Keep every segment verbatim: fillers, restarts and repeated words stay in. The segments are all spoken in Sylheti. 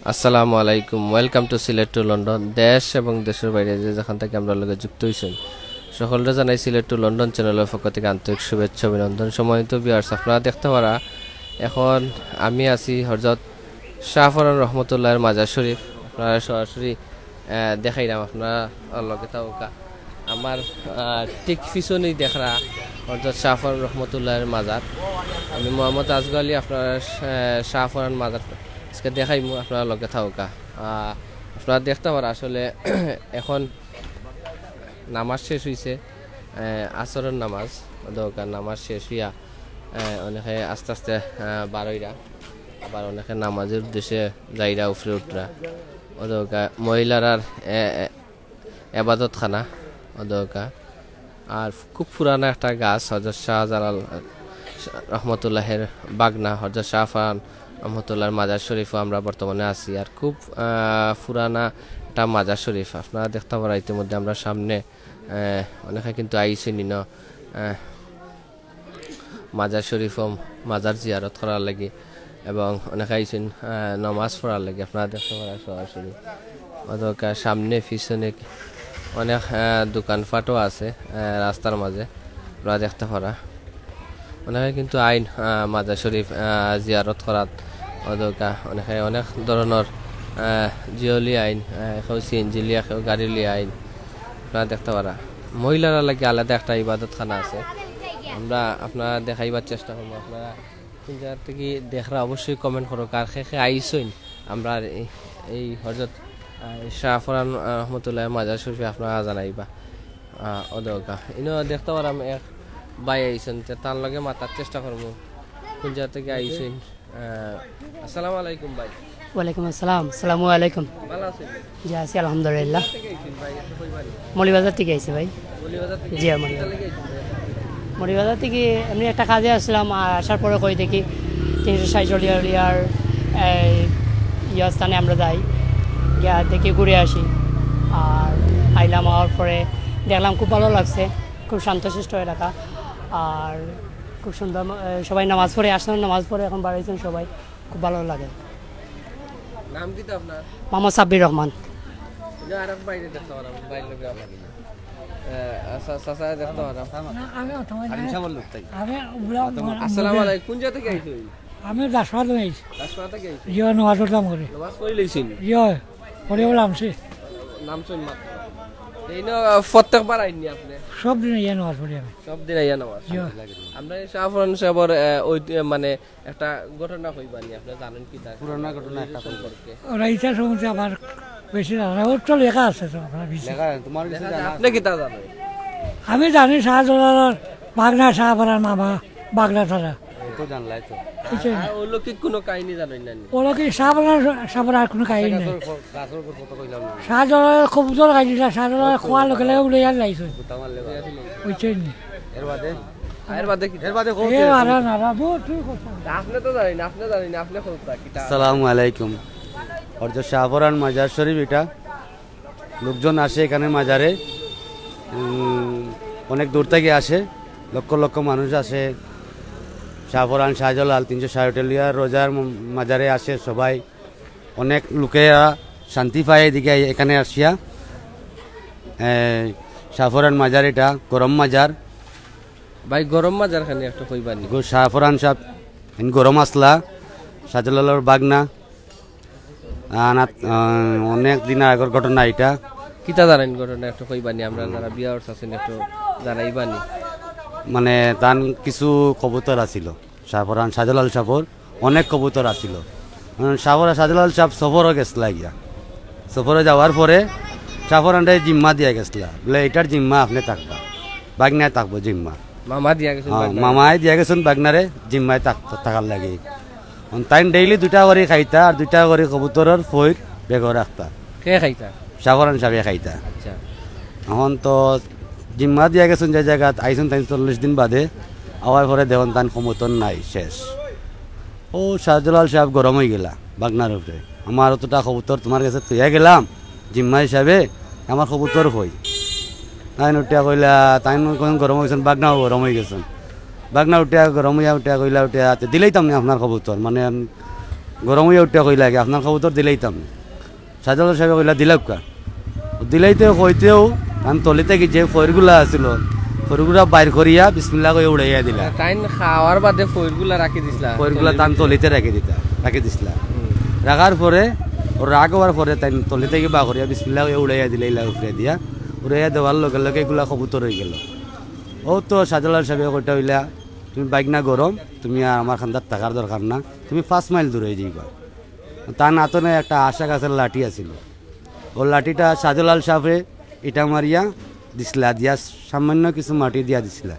আসসালামু আলাইকুম, welcome to Sylhet to London. দেশ এবং দেশের বাইরে যে যেখান থেকে আমরা লগে যুক্ত হইছেন, সকলরে জানাই সিলেট to লন্ডন চ্যানেলের পক্ষ থেকে আন্তরিক শুভেচ্ছা অভিনন্দন। সম্মানিত ভিউয়ার্স, আপনারা দেখতে পারা এখন আমি আছি হযরত শাহপরান রহমতুল্লাহর মাজার শরীফ। আপনারা সরাসরি আহ, দেখাইলাম, আপনারা লগে থাকুকা। আমার আহ, ঠিক পিছনেই দেখরা হযরত শাহপরান রহমতুল্লাহর মাজার। আমি মোহাম্মদ আজগর আলী, আপনারা আহ, শাহপরান মাজার আজকে দেখাইমু, আপনারা লগে থাকুকা। আহ, আপনারা দেখতে পারা আসলে এখন নামাজ শেষ হইছে, আহ, আসরের নামাজ। অদৌকা নামাজ শেষ হইয়া আহ, অনেকে আস্তে আস্তে আহ, বারইরা, আবার অনেকে নামাজের উদ্দেশ্যে যাইরা, উপরে উঠরা। অদৌকা মহিলারার এ- এ- এবাদতখানা অদৌকা। আর খুব পুরানা একটা গাছ, হযরত শাহজালাল রহমতুল্লাহের বাগনা, হযরত শাহপরান রহমতুল্লাহর মাজার শরীফও আমরা বর্তমানে আছি। আর খুব আহ, পুরানা একটা মাজার শরীফ। আপনারা দেখতে পারা ইতিমধ্যে আমরা সামনে আহ, অনেকে কিন্তু আইছেন ইনো, আহ, মাজার শরীফও মাজার জিয়ারত করার লাগি এবং অনেকে আইছেন আহ, নমাজ পড়ার লাগি। আপনারা দেখতে পারা সরাসরি অদৌকা সামনে পিছনে অনেক আহ, দোকানপাটও আছে আহ, রাস্তার মাঝে, আপনারা দেখতে পারা। অনেকে কিন্তু আইন আহ, মাজার শরীফ আহ, জিয়ারত করাত অদৌকা অনেকে অনেক ধরনের আহ, জিও লইয়া আইন, আহ, কেউ সিএনজি লইয়া, কেউ গাড়ি লইয়া আইন। আপনারা দেখতে পারা মহিলারা লাগি আলাদা একটা ইবাদতখানা আছে, আমরা আপনারা দেখাইবার চেষ্টা করবো। আপনারা কোন জায়গা থেকে দেখরা অবশ্যই কমেন্ট করো, কার খে খে আইসইন আমরা এই এই হযরত আহ, শাহপরান আহ, রহমতুল্লাহ মাজার শরীফে আপনারা জানাইবা। আহ, অদৌকা ইনো দেখতে পারাম এক ভাই আইসইন, তে তার লগে মাতার চেষ্টা করবো কোন জায়গা থেকে আইসইন। আহ, আসসালামু আলাইকুম ভাই। ওয়ালাইকুম আসসালাম, আসসালামু আলাইকুম। ভালো আছেন? জি আছি আলহামদুলিল্লাহ। কোথা থেকে আইছেন ভাই? একটু কইবা নি? মৌলভীবাজার থেকে আইছি ভাই। মৌলভীবাজার থেকে? জি, মৌলভীবাজার। কিতা লাগি আইছেন ভাই? মৌলভীবাজার থেকে এমনি একটা কাজে আসলাম, আর আসার পরে কই দেখি তিনশো ষাট চলিয়ার এই ইয়া স্থানে আমরা যাই, গিয়া দেখি ঘুরে আসি। আর আইলাম, আওয়ার পরে দেখলাম খুব ভালো লাগছে, খুব শান্তশিষ্ট এলাকা। আর খুব সুন্দর, এ, সবাই নামাজ পড়ে আসছেন, নামাজ পড়ে এখন বাড়াইছেন সবাই, খুব ভালো লাগে। নাম কিতা আপনার? মোহাম্মদ সাব্বির রহমান। এই যে আরেক বাইরে দেখতে পারলাম, বাইরে লোক আপনার। এ, আচ্ছা, চাচা দেখতে পারলাম। না, আমি অত সময় না। আমি সবার লোক তাই। আমি উলাম-, আসসালামু আলাইকুম, কোন জায়গা থেকে আইছেন? আমি দাসপাড়া থেকে আইছি। দাসপাড়া থেকে আইছেন? জি, নামাজ পড়তাম করে। নামাজ পড়ি লইছেন? জি, পড়ে বলে আমছি। নামছেন মাত্র। এই না, প্রত্যেকবার আইননি আপনি? সব দিন ইয়া নামাজ পড়ি আমি। সব দিন ইয়া নামাজ? জি। আমরা এই শাহপরান সাহেবর, এ, ওই, এ, মানে, একটা ঘটনা কইবা নি, আপনি জানেন কি তার পুরানা ঘটনা একটা কইবা। সম্পর্কে? ওরা ইটা সম্বন্ধে আমার বেশি জানা নাই। ওর তো লেখা আছে তো, আপনার পিছে। লেখা আছে, তোমার কাছে লেখা আছে, জানা আছে। আপনি কিতা জানেন? আমি জানি শাহজালালর বাগনা, শাহপরান মামা, বাগনা তারা। এই তো জানলাই তো। বুঝছেন? আর অলৌকিক কোনো কাহিনী জানেন না নি? অলৌকিক শাহপরান, শাহপরান আর কোনো কাহিনী নাই। গাছর উপর, গাছর উপর কত কইলাম না। শাহজালালর কবুতর খাইছিল, শাহজালালর খোয়া লগে লগে উড়ে আর লাইছে। বুঝছেন নি? এর বাদে? এর বাদে কি? এর বাদে কত এ আছে? আরা নারা, বহুত ঠিক কথা। আপনি তো জানেন, আপনি জানেন, আপনি কত কিতা? আসসালামু আলাইকুম। হযরত শাহপরান মাজার শরীফ এটা। লোকজন আসে এখানে মাজারে, উম, অনেক দূর থেকে আসে, লক্ষ লক্ষ মানুষ আসে। শাহপরান, শাহজালাল, তিনশো ষাট চলিয়ার রোজার ম-, মাজারে আসে সবাই। অনেক লোকেরা শান্তি পায় এদিকে এখানে আসিয়া। এ, শাহপরান মাজার এটা, গরম মাজার। ভাই, গরম মাজার খানি একটু কইবা নি? গো-, শাহপরান সাহেব, ইন গরম আসলা, শাহজালালর বাগনা। আনাত, আহ, অনেক দিন আগর ঘটনা এটা। কিতা জানেন ঘটনা একটু কইবা নি? আমরা যারা viewers আছেন একটু জানাইবা নি? মানে, তান কিছু কবুতর আছিল, শাহপরান, শাহজালাল সাহেবর অনেক কবুতর আছিল। উম, শাহপরান, শাহজালাল সাহেব সফরও গেছলা গিয়া। সফরে যাওয়ার পরে শাহপরানরে জিম্মা দিয়া গেছলা, বলে, "এটার জিম্মা আপনি থাকবা, বাগনায় থাকবো জিম্মা।" মামা দিয়া গেছেন হ্যাঁ, বাগনায়? মামায় দিয়া গেছেন বাগনারে জিম্মায় থাক-, থাকার লাগি। অন তাইন daily দুইটা করি খাইতা আর দুইটা করি কবুতরর ফইর বেগও রাখতা। কে খাইতা? শাহপরান সাহেবে খাইতা। আচ্ছা। এখন তো জিম্মা দিয়া গেছেন যে জাগাত, আইছেন তাইন চল্লিশ দিন বাদে, আওয়ার পরে দেখুন তান কবুতর নাই, শেষ। ও শাহজালাল সাহেব গরম হয়ে গেলা বাগনার উপরে, "আমার অতটা কবুতর তোমার কাছে থইয়া গেলাম জিম্মা হিসাবে, আমার কবুতর কই?" তাইন উঠিয়া কইলা, তাইন কইন গরম হয়ে গেছেন, বাগনাও গরম হয়ে গেছেন। বাগনা উঠিয়া গরম হইয়া উঠিয়া কইলা, উঠিয়া, "তে দিলাইতাম নি আপনার কবুতর, মানে, আমি গরম অইয়া উঠিয়া কইলা, "কি আপনার কবুতর দিলাইতাম।" শাহজালাল সাহেবে কইলা, "দিলাউক্কা।" দিলাইতে কইতেউ তান তলি থাকি যে ফইরগুলা আছিল, ফইরগুলা বাইর করিয়া বিসমিল্লাহ কইয়া উড়াইয়া দিলা। তাইন খাওয়ার বাদে ফইরগুলা রাখি দিছলা। ফইরগুলা তান তলিতে রাখি দিতা, রাখি দিছলা। হুম। রাখার পরে, ও রাগ অওয়ার পরে তাইন তলি থাকি বার করিয়া বিসমিল্লাহ কইয়া উড়াইয়া দিলা, ইলা উপরে দিয়া। উড়াইয়া দেওয়ার লগে লগে ইগুলা কবুতর অইগেলো। অউ তো শাহজালাল সাহেবে কইতা অইলা, "তুমি বাইগনা গরম, তুমি আর আমার খান্দাত থাকার দরকার না, তুমি পাঁচ মাইল দূরে অই যাইবা।" তান আতো নায় একটা আশা গাছর লাঠি আছিল। অউ লাঠিটা শাহজালাল সাহেবে ইটা মারিয়া দিছলা, দিয়া সামান্য কিছু মাটি দিয়া দিছলা।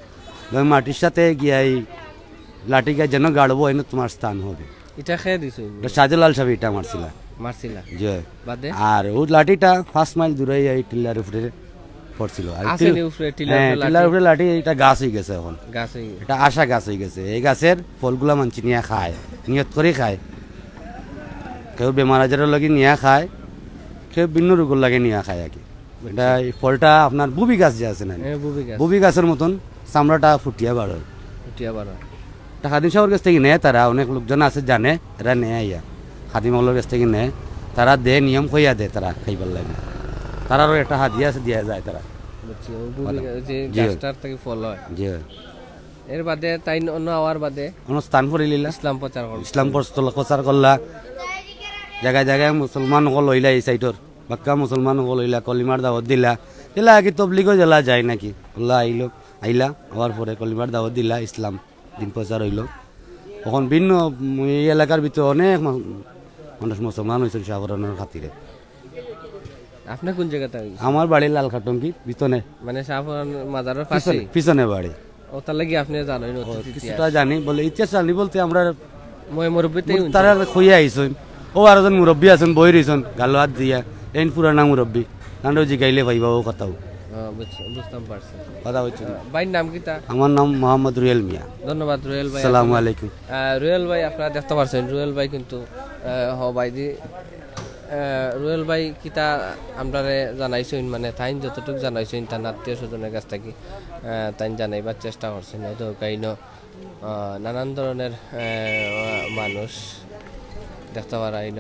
অউ মাটির সাথে গিয়া ই লাঠি গিয়া যেন গাড়বো, এনে তুমার স্থান হবে। ইটা কে দিছে? ইটা শাহজালাল সাহেবে ইটা মারছিলা। মারছিলা? জি। বাদে? আর অউ লাঠিটা পাঁচ মাইল দূরে এই টিল্লার উপরে পড়ছিল। আর আছে টিল-, নি উপরে টিল্লার হ্যাঁ, উপরে টিল্লার লাঠি? উপরে লাঠি, ইটা গাছ অইগেছে অখন। গাছ অইগেছে। ইটা আশা গাছ অইগেছে। এই গাছর ফলগুলা মানষে নিয়া খায়, নিয়ত করি খায়। কেউ বেমার আজারর লাগি নিয়া খায়, কেউ ভিন্ন রোগর লাগি নিয়া খায় আর কি। ইটা, এই ফলটা আপনার বুবি গাছ যে আছে না? হ্যাঁ, বুবি গাছ। বুবি গাছর মতন চামড়াটা ফুটিয়া বার অয়। ফুটিয়া বার অয়। ইটা খাদিম সাবর গেছ থাকি নেয় তারা, অনেক লোকজন আছে জানে, এরা নেয় আইয়া। খাদিম অকলর গেছ থাকি নেয়, তারা দেয়, নিয়ম কইয়া দেয় তারা খাইবার লাগি। তারারও একটা হাদিয়া আছে, দিয়া যায় তারা। বুঝছি, অউ বুবি ভালা। গা-, যে জি। গাছটার থাকি ফল অয়। জি। এর বাদে তাইন অনো আওয়ার বাদে অনো স্থান করিলিলা। ইসলাম প্রচার করলা। ইসলাম প্রচ-, প্রচার করলা। জাগায় জাগায় মুসলমান অকল অইলা, এই সাইডর বাক্কা মুসলমান অকল অইলা, কলিমার দাওয়াত দিলা। ইলা আর কি তবলিগো যেলা যায় নাকি? আল্লাহ আইলো, আইলা, আওয়ার পরে কলিমার দাওয়াত দিলা, ইসলাম দিন প্রচার অইলো। অখন ভিন্ন, উম, এই এলাকার ভিতরে অনেক মা-, মানুষ মুসলমান অইছইন শাহপরানর খাতিরে। আপনে কুন জাগাত আইছইন? আমার বাড়ি লালকাটঙ্গি, ভিতনে। মানে শাহপরান মাজারর পাশে? পিছনে, পিছনে বাড়ি। অউ, তার লাগি আপনে জানইন ও, অতীত কিছুটা ইতিহাস। জানি, বলে ইতিহাস জানি বলতে আমরা ময় মুরব্বিতেই হুনছি। তারা কইয়া আইছইন। অউ আরোজন মুরব্বি আছইন, বই রইছইন, গালো আত দিয়া। এইন পুরানা মুরব্বি। তানরেও জিগাইলে পাইবা অউ কথাউ। আহ, বুঝ-, বুঝতাম পারছি। কথা অইছে। আহ, ভাইর নাম কিতা? আমার নাম মোহাম্মদ রুয়েল মিয়া। ধন্যবাদ রুয়েল ভাই। আসসালামু আলাইকুম। আহ, রুয়েল ভাই, আপনারা দেখতা পারছইন, রুয়েল ভাই কিন্তু, আহ, হ ভাই দি, আহ, রুয়েল ভাই কিতা আমরারে জানাইছইন, মানে তাইন যতটুক জানাইছইন তান আত্মীয় স্বজনর গেছ থাকি, আহ, তাইন জানাইবার চেষ্টা করছইন। অউ তো কাইনো, আহ, নানান ধরনর, আহ, মানুষ দেখতা পারইন,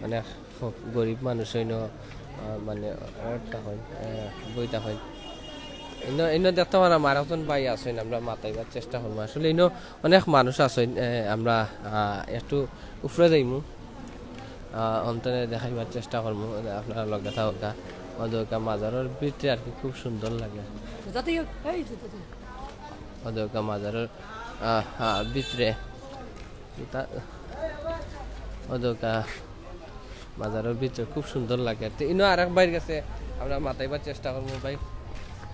অনেক ফ-, গরিব মানুষ অইন, আহ, মানে, অটা অইন, আহ, বইতা অইন। ইনো, ইনো দেখতা পারইন, আর একজন ভাই আছইন, আমরা মাতাইবার চেষ্টা করমু। আসলে ইনো অনেক মানুষ আছইন, আহ, আমরা, আহ, একটু উপরে যাইমু, আহ, অন্তরে দেখাইবার চেষ্টা করমু, আপনারা লগে থাকউক্কা। অউ দেখউক্কা মাজারর ভিতরে আর কি খুব সুন্দর লাগে। অউ দেখউক্কা মাজারর, আহ, আহ, ভিতরে। তা-, অউ দেখউক্কা মাজারর ভিতরে খুব সুন্দর লাগে। তে ইনো আরেক ভাইর গেছে আমরা মাতাইবার চেষ্টা করমু ভাই।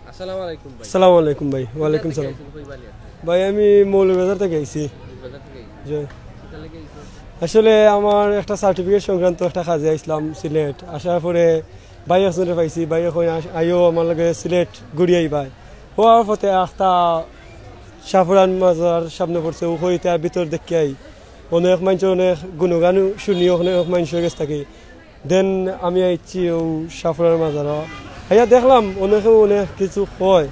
আসসালামু আলাইকুম ভাই। আসসালামু আলাইকুম ভাই। ওয়ালাইকুম সালাম। কোথা থাকি আইছইন? কই বাড়ি আপনার? ভাই, আমি মৌলভীবাজার থাকি আইছি। মৌলভীবাজার থাকি আইছইন। জি। কিতার লাগি আইছইন? আসলে আমার একটা certificate সংক্রান্ত একটা কাজে আইছলাম সিলেট। আসার পরে ভাই একজনরে পাইছি, ভাইয়ে কইন, "আস-, আইও আমার লগে সিলেট ঘুরি আইবায়।" অউ আওয়ার পথে একটা শাহপরান মাজার সামনে পড়ছে, অউ কইতা ভিতর দেখিয়া আই। অনেক মানষর অনেক গুণগান হুনি, অনেক মানষর গেছ থাকি। Then আমি আইছি অউ শাহপরান মাজারো। আইয়া দেখলাম অনেকে অনেক কিছু কয়।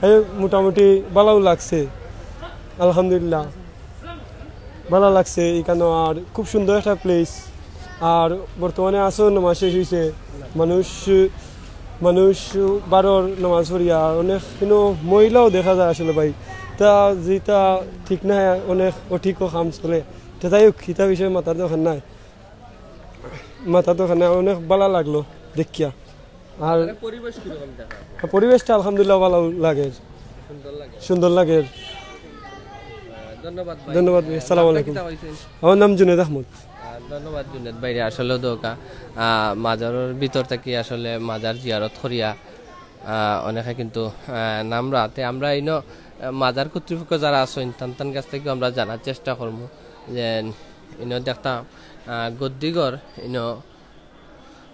এই মোটামুটি ভালাউ লাগছে। আলহামদুলিল্লাহ। ভালা লাগছে ইখানো, আর খুব সুন্দর একটা place। আর বর্তমানে আছর নামাজ শেষ অইছে, মানুষ, মানুষ বারর নামাজ পড়িয়া, আর অনেক ইনো ময়লাও দেখা যায় আসলে ভাই। তা যেটা ঠিক নায়, অনেক অঠিকও কাম চলে। তে যাই হউক, ইতা বিষয়ে মাতার দরকার নাই, মাতার দরকার নাই। অনেক ভালা লাগলো দেখিয়া। আর মানে পরিবেশ কিরকম দেখা? পরিবেশটা আলহামদুলিল্লাহ ভালা লাগের। সুন্দর লাগে? সুন্দর লাগের। আহ, ধন্যবাদ ভাই। ধন্যবাদ ভাই। আহ, আসসালামু নামটা আলাইকুম। কিতা কইছইন? আমার নাম জুনেদ আহমদ। আহ, ধন্যবাদ জুনেদ ভাইরে। আসলে দেখউক্কা, আহ, মাজারর ভিতর থাকি আসলে মাজার জিয়ারত করিয়া, আহ, অনেকে কিন্তু, আহ, নামরা। তে আমরা ইনো, আহ, মাজার কর্তৃপক্ষ যারা আছইন, তান তান গেছ থাকিও আমরা জানার চেষ্টা করমু যে ইনো দেখতাম, আহ, গদ্দিঘর, ইনো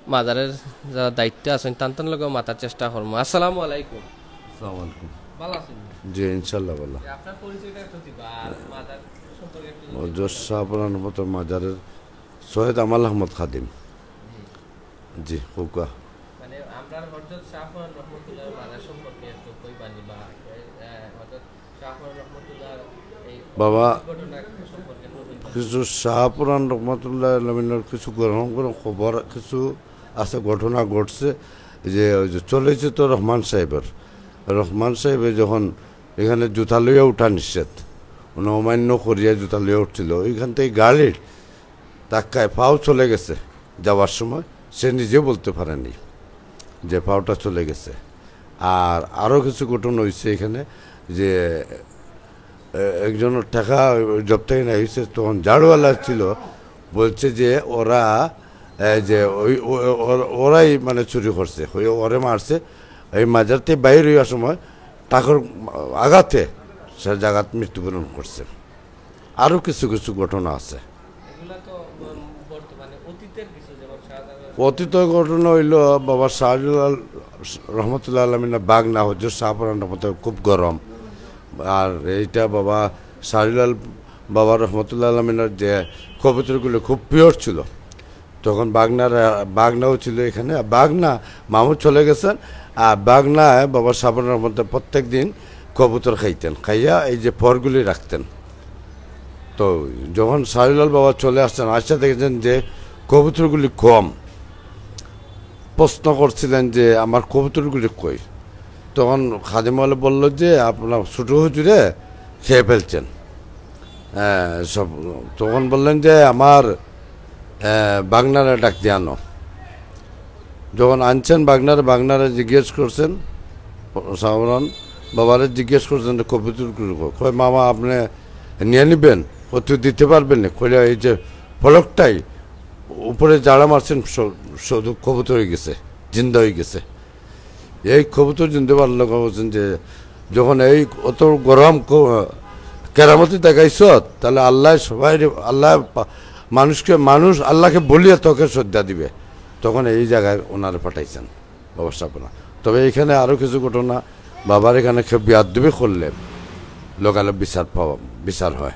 মাজারর যারা দায়িত্বে আছইন, তান তান লগেও মাতার চেষ্টা করমু। আসসালামু আলাইকুম। আসসালামু আলাইকুম। ভালা আছইন? জি, ইনশাআল্লাহ ভালা। জি, আপনার পরিচয়টা একটু দিবা, আর মাজার সম্পর্কে একটু যদি হজরত শাহপরান রহমতুল্লাহ মাজারর সৈয়দ আমাল আহমদ খাদিম। জি। জি, কউক্কা। মানে, আমরার হজরত শাহপরান রহমতুল্লাহর মাজার সম্পর্কে একটু কইবা নি বা, এ, এ, হজরত শাহপরান রহমতুল্লাহর এই বাবা, ঘটনা সম্পর্কে একটু কইবা? কিছু শাহপরান রহমতুল্লাহ আলমিনের কিছু গরম গরম খবর কিছু আছে, ঘটনা ঘটছে। যে ওই যে চলেছে তো রহমান সাহেবের, রহমান সাহেবে যখন এখানে জুতা লইয়া উঠা নিষেধ, মানে অমান্য করিয়া জুতা লইয়া উঠছিল, ওইখান থেকে গাড়ির ধাক্কায় পাও চলে গেছে যাওয়ার সময়, সে নিজে বলতে পারেনি যে পাওটা চলে গেছে। আর আরও কিছু ঘটনা হয়েছে এখানে যে এ, একজনের টাকা জব্দ হয়ে নেওয়া হয়েছে, তখন ঝাড়ুওয়ালা ছিল, বলছে যে ওরা, এ, যে ওই ও- ও- ওরাই মানে চুরি করছে, ওই ওরে মারছে। এই মাজারতে বাইর হইয়ার সময় টাকার আঘাতে সে জায়গাত মৃত্যুবরণ করছে। আরও কিছু কিছু ঘটনা আছে। এগুলা তো, উম, বর্তমানে, অতীতের কিছু, যেমন শাহজালাল। অতীতের ঘটনা হইল বাবা শাহজালাল রহমতুল্লাহ আলমিনের বাগনা হজরত শাহপরান রহমতুল্লাহ খুব গরম। আর এইটা বাবা শাহজালাল বাবা রহমতুল্লাহ আলমিনের যে কবুতরগুলো খুব পিওর ছিল, তখন বাগনার, বাগনাও ছিল এখানে। বাগনা মামু চলে গেছেন, আর বাগনায় বাবা শাহপরান রহমতুল্লাহ প্রত্যেক দিন কবুতর খাইতেন, খাইয়া এই যে পরগুলি রাখতেন। তো যখন শাহজালাল বাবা চলে আসছেন, আসতে দেখেছেন যে কবুতরগুলি কম, প্রশ্ন করছিলেন যে আমার কবুতরগুলি কই। তখন খাদিমওয়ালা বলল যে আপনার ছোটো হুজুরে খেয়ে ফেলছেন। হ্যাঁ, সব। তখন বললেন যে আমার, আহ, বাগনারে ডাক দিয়ে আনো। যখন আনছেন বাগনারে, বাগনারে জিজ্ঞেস করছেন, শাহপরান বাবারে জিজ্ঞেস করছেন যে কবুতরগুলি কই? কয়, "মামা, আপনি নিয়ে নিবেন, ও তুই দিতে পারবেন না।" কইলে এই যে ফলকটাই উপরে যারা মারছেন, স- শুধু কবুতর হয়ে গেছে, জিন্দা হয়ে গেছে। এই কবুতর জিন্দা পারলে বলছেন যে যখন এই অত গরম ক- কেরামতি দেখাইছ, তাহলে আল্লাহ সবাই, আল্লাহ পা- মানুষকে, মানুষ আল্লাহকে বলিয়া তোকে শ্রদ্ধা দিবে। তখন এই জায়গায় ওনারা পাঠাইছেন ব্যবস্থাপনা। তবে এখানে আরও কিছু ঘটনা, বাবার এখানে কেউ বিয়াদবি করলে লোকালে বিচার পাওয়া, বিচার হয়,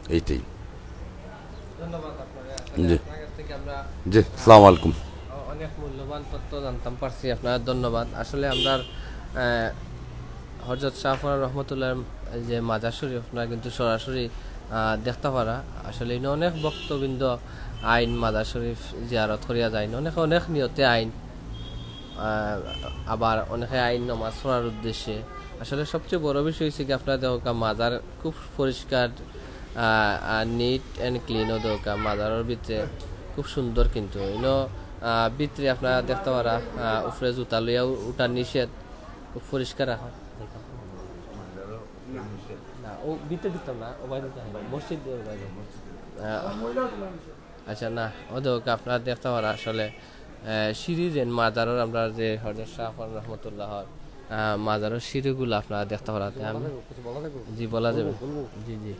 এইটাই। ধন্যবাদ আপনারে। আসলে জি। আপনার কাছ থেকে আমরা জি, আসসালামু আলাইকুম। অ-, অনেক মূল্যবান তথ্য জানতাম পারছি। আপনার ধন্যবাদ। আসলে আমরা, আহ, হযরত শাহপরান রহমতুল্লাহ যে মাজার শরীফ, আপনারা কিন্তু সরাসরি, আহ, দেখতে পারা। আসলে ইনো অনেক ভক্তবৃন্দ আইন মাজার শরীফ জিয়ারত করিয়া যায়, অনেকে অনেক নিয়তে আইন, আহ, আবার অনেকে আইন নমাজ পড়ার উদ্দেশ্যে। আসলে সবচেয়ে বড় বিষয় হচ্ছে কি, আপনারা দেখো কা মাজার খুব পরিষ্কার, আহ, আর neat and clean ও দেখো কা মাজারের ভিতরে খুব সুন্দর। কিন্তু ইনো, আহ, ভিতরে আপনারা দেখতে পারা, আহ, উপরে জুতা লইয়া উ-, উঠা নিষেধ, খুব পরিষ্কার রাখা। না, ও ভিতরে ঢুকতাম না, ও বাইরে ঢুকতাম না, মসজিদ দিয়ে বাইরে। আহ, আচ্ছা, না, ও দেখো কা আপনারা দেখতে পারা আসলে, আহ, সিঁড়ি যেন মাজারের, আমরা যে হযরত শাহপরান রহমতুল্লাহর, আহ, মাজারের সিঁড়িগুলো আপনারা দেখতে পারা। তে আমি কিছু বলা যাবে? জি, বলা যাবে। বলবো, বলবো। জি, জি।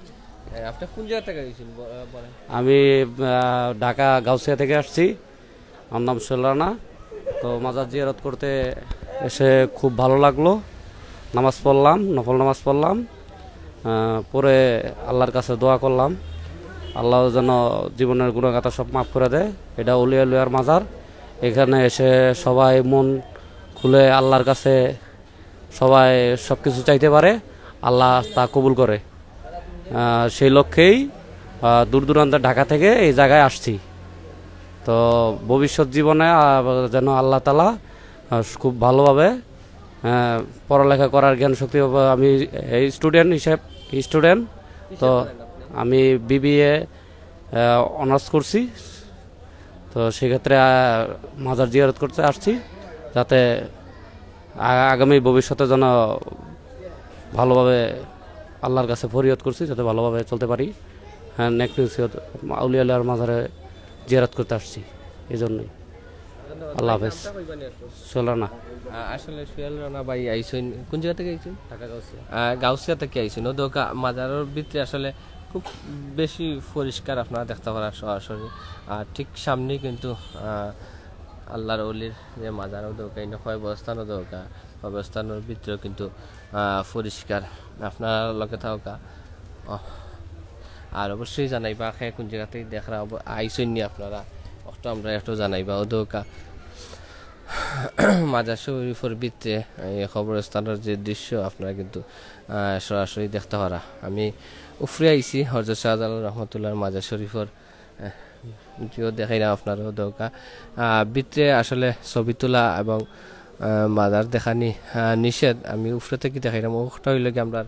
আহ, আপনি কোন জায়গা থেকে আইছেন ব-, আহ, বলেন? আমি, আহ, ঢাকা গাউসিয়া থেকে আসছি। আমার নাম সোহেল রানা। তো মাজার জিয়ারত করতে এসে খুব ভালো লাগলো। নামাজ পড়লাম, নফল নামাজ পড়লাম। আহ, পরে আল্লাহর কাছে দোয়া করলাম, আল্লাহ যেন জীবনের গুনাহগাতা সব মাফ করে দেয়। এটা আউলিয়া আউলিয়ার মাজার। এখানে এসে সবাই মন খুলে আল্লাহর কাছে সবাই সব কিছু চাইতে পারে, আল্লাহ তা কবুল করে। আহ, সেই লক্ষ্যেই, আহ, দূর দূরান্ত ঢাকা থেকে এই জায়গায় আসছি। তো ভবিষ্যৎ জীবনে, আহ, যেন আল্লাহ তাআলা, আহ, খুব ভালোভাবে, আহ, পড়ালেখা করার জ্ঞান শক্তি পাবে। আমি এই স্টুডেন্ট হিসেব, স্টুডেন্ট, তো কিসে পড়েন আপনি? আমি বিবিএ, আহ, অনার্স করছি। তো সেক্ষেত্রে, আহ, মাজার জিয়ারত করতে আসছি, যাতে আ-, আগামী ভবিষ্যতে যেন ভালোভাবে, আল্লাহর কাছে ফরিয়াদ করছি যাতে ভালোভাবে চলতে পারি। হ্যাঁ, নেক নসিহত, আউলিয়া আল্লাহর মাজারে জিয়ারত করতে আসছি, এই জন্যই। ধন্যবাদ। আল্লাহ ভাই, হাফেজ। নামটা কইবানি একটু? সোহেল রানা। আ-, আসলে সোহেল রানা ভাই আইছইন, কোন জায়গা থেকে আইছইন? ঢাকা গাউসিয়া। আ, গাউসিয়া থেকে আইছইন। ও দোকা মাজারের ভিতরে আসলে খুব বেশি পরিষ্কার আপনারা দেখতে পারা সরাসরি। আর ঠিক সামনেই কিন্তু, আ, আল্লাহর ওলির যে মাজার, ও দোকা, ইনো কবরস্থান, ও দোকা, কবরস্থানের ভিতরেও কিন্তু, আ, পরিষ্কার। আপনারা লগে থাকা। অহ। আর অবশ্যই জানাইবা, কে কোন জায়গা থেকে দেখরা অব-, আইছইন নি আপনারা। অত আমরা একটু জানাইবা, ও দোকা। মাজার শরীফের ভিতরে এই কবরস্থানের যে দৃশ্য আপনারা কিন্তু, আহ, সরাসরি দেখতে পারা। আমি উফরে আইছি হজরত শাহজালাল রহমতুল্লাহর মাজার শরীফর, আহ, ভিডিও দেখাইলাম আপনারা অউ দেউক্কা। আহ, ভিতরে আসলে ছবি তোলা এবং, আহ, মাজার দেখানি, আহ, নিষেধ। আমি উফরে থাকি দেখাইলাম। অউটা অইলো গিয়া আমরার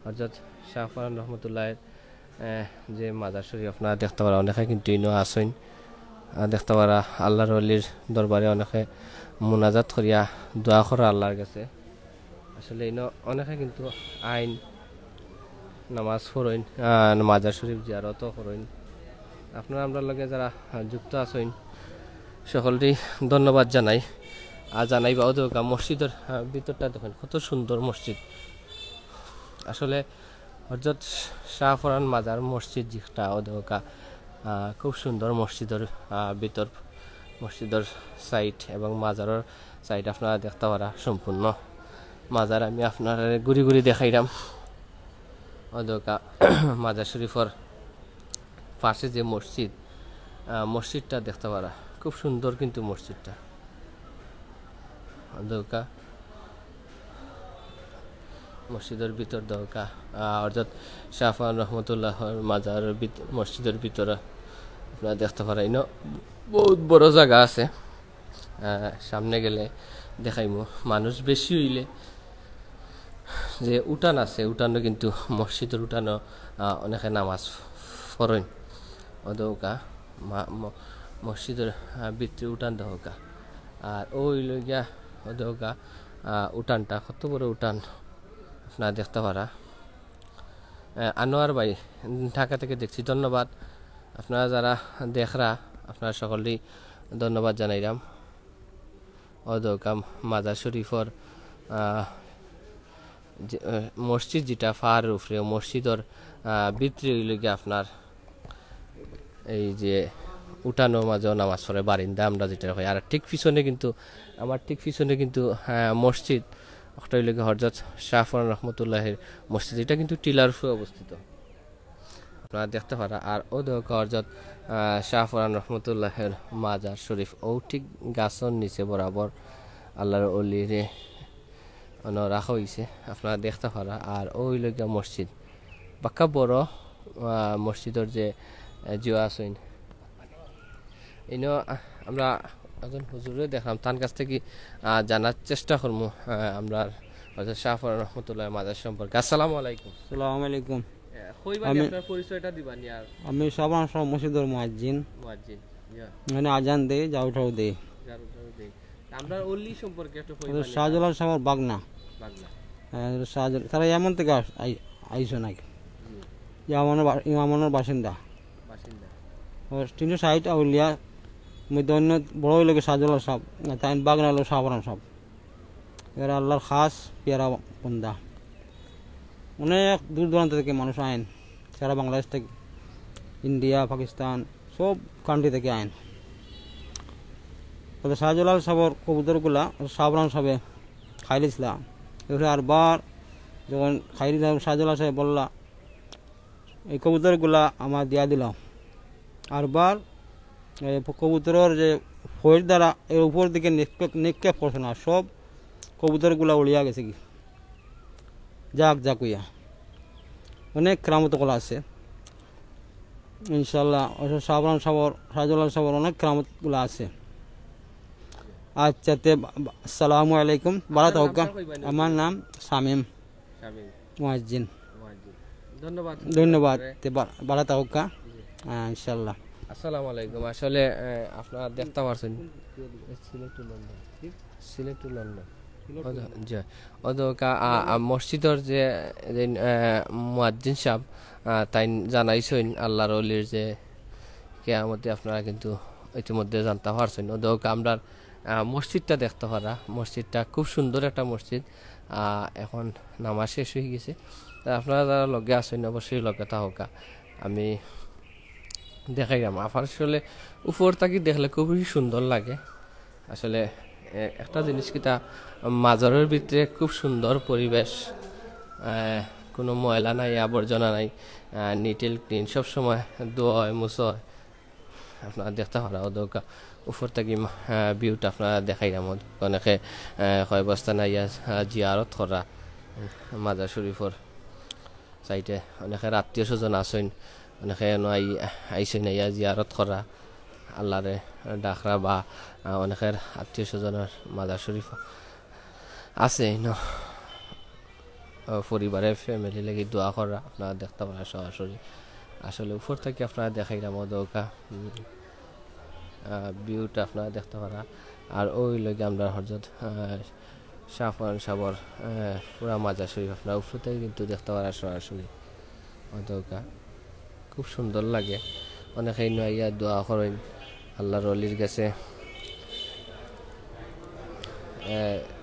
হজরত শাহপরান রহমতুল্লাহর, আহ, যে মাজার শরীফ আপনারা দেখতা পারা, অনেকে কিন্তু ইনো আছইন। আহ, দেখতা পারা আল্লাহর ওলির দরবারে অনেকে মুনাজাত করিয়া দোয়া করা আল্লাহর গেছে। আসলে ইনো অনেকে কিন্তু আইন নামাজ পড়ইন, আহ, মাজার শরীফ জিয়ারতও করইন। আপনারা আমরার লগে যারা, আহ, যুক্ত আছইন, সকলরে ধন্যবাদ জানাই। আর জানাইবা অউ দেউক্কা মসজিদর, আহ, ভিতরটা দেখইন, কত সুন্দর মসজিদ। আসলে হজরত শাহপরান মাজার মসজিদ যেটা অউ দেউক্কা, আহ, খুব সুন্দর মসজিদর, আহ, ভিতর, মসজিদর সাইড এবং মাজারর সাইড আপনারা দেখতা পারা সম্পূর্ণ। মাজার আমি আপনারারে ঘুরি ঘুরি দেখাইলাম। অউ দেউক্কা মাজার শরীফর পাশে যে মসজিদ, আহ, মসজিদটা দেখতা পারা, খুব সুন্দর কিন্তু মসজিদটা। অউ দেউক্কা মসজিদর ভিতর দেউক্কা, আহ, অর্থাৎ শাহপরান রহমতুল্লাহর মাজার ভিত-, মসজিদর ভিতরে আপনারা দেখতা পারা, ইনো বহুত বড় জাগা আছে। আহ, সামনে গেলে দেখাইমু। মানুষ বেশি অইলে যে উঠান আছে, উঠানো কিন্তু মসজিদর উঠানো, আহ, অনেকে নামাজ পড়ইন। অউ দেউক্কা মা-, ম-, মসজিদর, আহ, ভিতরে উঠান দেউক্কা। আর অউ অইলো গিয়া অউ দেউক্কা, আহ, উঠানটা, কত বড় উঠান আপনারা দেখতা পারা। আহ, আনোয়ার ভাই, ঢাকা থাকি দেখছি, ধন্যবাদ। আপনারা যারা দেখরা, আপনারা সকলরে ধন্যবাদ জানাইলাম। অউ দেউক্কা মাজার শরীফর, আহ, যে, আহ, মসজিদ যেটা পাহাড়র উফরে, মসজিদর, আহ, ভিতরে অইলো গিয়া আপনার এই যে উঠানোর মাঝে নামাজ পড়ে বারিন্দা আমরা যেটা কই। আর ঠিক পিছনে কিন্তু, আমার ঠিক পিছনে কিন্তু, আহ, মসজিদ, অউটা অইলো গিয়া হজরত শাহপরান রহমতুল্লাহর মসজিদ। ইটা কিন্তু টিলার উপরে অবস্থিত। আপনারা দেখতা পারা। আর অউ দেউক্কা হজরত, আহ, শাহপরান রহমতুল্লাহর মাজার শরীফ, অউ ঠিক গাছর নিচে বরাবর আল্লাহর ওলিরে অনো রাখা অইছে, আপনারা দেখতা পারা। আর অউ অইলো গিয়া মসজিদ, বাক্কা বড়, আহ, মসজিদর যে, আহ, জিও আছইন। ইনো, আহ, আমরা একজন হুজুররে দেখলাম, তান কাছ থাকি, আহ, জানার চেষ্টা করমু, আহ, আমরার হজরত শাহপরান রহমতুল্লাহর মাজার সম্পর্কে। আসসালামু আলাইকুম। আসসালামু আলাইকুম। এ, কইবানি আমি আপনার পরিচয়টা দিবানি আর। আমি শাহপরান শাহ মসজিদর মুয়াজ্জিন। মুয়াজ্জিন, ইয়া। মানে আজান দেই, ঝাড়ু টাড়ু দেই। ঝাড়ু টাড়ু দেই। আমরার ওলি সম্পর্কে একটু কইবানি। শাহজালাল শাহর বাগনা। বাগনা। হ্যাঁ, শাহজালাল, তারা ইয়ামন থাকি আস-, আই-, আইছইন নাকি? জি। ইয়ামনর বা-, ইয়ামনর বাসিন্দা। বাসিন্দা। ওর তিনশো ষাইট আউলিয়া, মধ্যে অন্য বড় অইলো গিয়া শাহজালাল শাহ, তাইন বাগনা অইলো শাহপরান শাহ। এরা আল্লাহর খাস পিয়ারা বন্দা। অনেক দূর দূরান্ত থাকি মানুষ আইন, সারা বাংলাদেশ থাকি, ইন্ডিয়া, পাকিস্তান, সব কান্ট্রি থাকি আইন। তবে শাহজালাল শাহর কবুতরগুলা শাহপরান শাহে খাইলিছলা। এরপরে আরবার যখন খাইলিছলা, শাহজালাল শাহে বললা, "এই কবুতরগুলা আমার দিয়া দিলাও।" আরবার এই কবুতরর যে ফৌজ দ্বারা এর উপর দিকে নিক্ষেপ, নিক্ষেপ করছে না, সব কবুতরগুলা উড়িয়া গেছে গি, যাক যাক অইয়া। অনেক কেরামত কলা আছে ইনশাআল্লাহ। অবশ্য শাহপরান শাহর, শাহজালাল শাহর অনেক কেরামতগুলা আছে। আচ্ছা, তে বা-, বা-, আসসালামু আলাইকুম, বালা থাকউক্কা। নামটা কইবা নি? আমার নাম শামীম শামীম। মুয়াজ্জিন। মুয়াজ্জিন। ধন্যবাদ। ধন্যবাদ। তে বা-, বালা থাকউক্কা। জি। আহ, ইনশাআল্লাহ। আসসালামু আলাইকুম। আসলে, আহ, আপনারা দেখতা পারছইন। Sylhet to London. Sylhet to London. জি। অউ দেউক্কা, আ, আ, মসজিদর যে, যে, আহ, মুয়াজ্জিন সাব, আহ, তাইন জানাইছইন আল্লাহর ওলির যে কেরামতি আপনারা কিন্তু ইতিমধ্যে জানতা পারছইন। অউ দেউক্কা আমরার, আহ, মসজিদটা দেখতা পারা। মসজিদটা খুব সুন্দর একটা মসজিদ। আহ, এখন নামাজ শেষ অইগেছে। তে আপনারা যারা লগে আছইন, অবশ্যই লগে থাকউক্কা। আমি দেখাইরাম। আর আসলে উপর থাকি দেখলে খুবই সুন্দর লাগে। আসলে, এ, একটা জিনিস কিতা, মাজারর ভিতরে খুব সুন্দর পরিবেশ। আহ, কুনু ময়লা নাই, আবর্জনা নাই। আহ, neat and clean, সব সময় ধোয়া অয়, মুছা অয়। আপনারা দেখতা পারা, অউ দেউক্কা উপর থাকি, আহ, view টা আপনারা দেখাইরাম। অনেকে, আহ, কয় বস্তা নাইয়া, আহ, জিয়ারত করা, উম, মাজার শরীফর। সাইডে অনেকের আত্মীয় স্বজন আছইন, অনেকে এনো আই-, আইছইন, আইয়া জিয়ারত করা, আল্লাহরে ডাকরা বা, আহ, অনেকের আত্মীয় স্বজনের মাজার শরীফ আছে, ইনো, আহ, পরিবারের ফ্যামিলি লাগি দোয়া করা, আপনারা দেখতা পারা সরাসরি। আসলে উপর থাকি আপনারা দেখাইরাম অউ দেউক্কা, উম, আহ, ভিউটা আপনারা দেখতা পারা। আর অউ অইলো গিয়া আমরার হজরত, আহ, শাহপরান সাবর, আহ, পুরা মাজার শরীফ আপনারা উপর থাকি কিন্তু দেখতা পারা সরাসরি। অউ দেউক্কা খুব সুন্দর লাগে। অনেকে ইনো আইয়া দোয়া করইন আল্লাহর ওলির গেছে, আহ,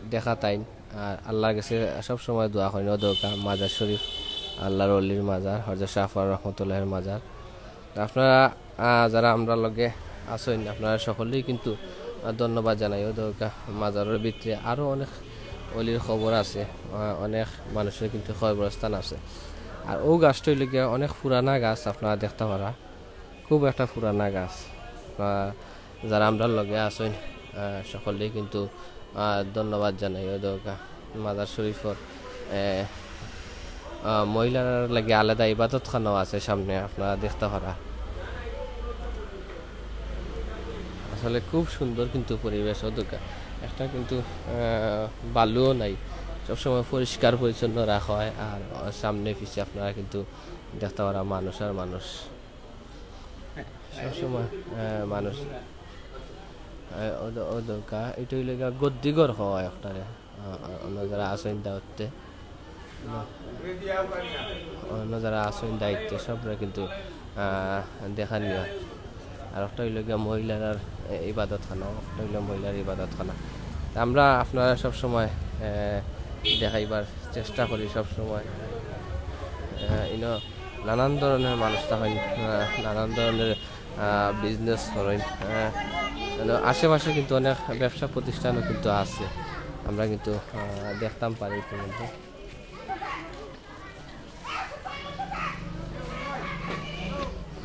দেখা তাইন। আর আল্লাহর গেছে সব সময় দোয়া করইন। অউ দেউক্কা মাজার শরীফ, আল্লাহর ওলির মাজার, হজরত শাহপরান রহমতুল্লাহর মাজার। আপনারা, আহ, যারা আমরার লগে আছইন, আপনারা সকলেই কিন্তু, আহ, ধন্যবাদ জানাই। অউ দেউক্কা মাজারর ভিতরে আরও অনেক ওলির কবর আছে, আহ, অনেক মানুষের কিন্তু কবরস্থান আছে। আর অউ গাছটা অইলো গিয়া অনেক পুরানা গাছ, আপনারা দেখতা পারা, খুব একটা পুরানা গাছ। আহ, যারা আমরার লগে আছইন, আহ, সকলেই কিন্তু, আহ, ধন্যবাদ জানাই। অউ দেউক্কা মাজার শরীফর, এ, আহ, মহিলার লাগি আলাদা ইবাদতখানাও আছে সামনে, আপনারা দেখতা পারা। আসলে খুব সুন্দর কিন্তু পরিবেশ, অউ দেউক্কা একটা কিন্তু, আহ, বালুও নাই, সবসময় পরিষ্কার পরিচ্ছন্ন রাখা হয়। আর সামনে পিছে আপনারা কিন্তু দেখতা পারা মানুষ আর মানুষ, সবসময়, আহ, মানুষ। আহ, অউ দে-, অউ দেউক্কা, ইটা অইলো গিয়া গদ্দিঘর কওয়া একটারে। আহ, অন্য যারা আছইন দায়িত্বে, অন্য যারা আছইন দায়িত্বে, সবরে কিন্তু, আহ, দেখানিয়া। আর একটা অইলো গিয়া মহিলার, এ, ইবাদতখানা, একটা অইলো মহিলার ইবাদতখানা। তে আমরা আপনারা সবসময়, এ, দেখাইবার চেষ্টা করি সবসময়। এ, ইনো নানান ধরনের মানুষ থাকইন, আহ, নানান ধরনের, আহ, বিজনেস করইন, আহ, মানে আশেপাশে কিন্তু অনেক ব্যবসা প্রতিষ্ঠানও কিন্তু আছে, আমরা কিন্তু, আহ, দেখতাম পারি ইতিমধ্যে।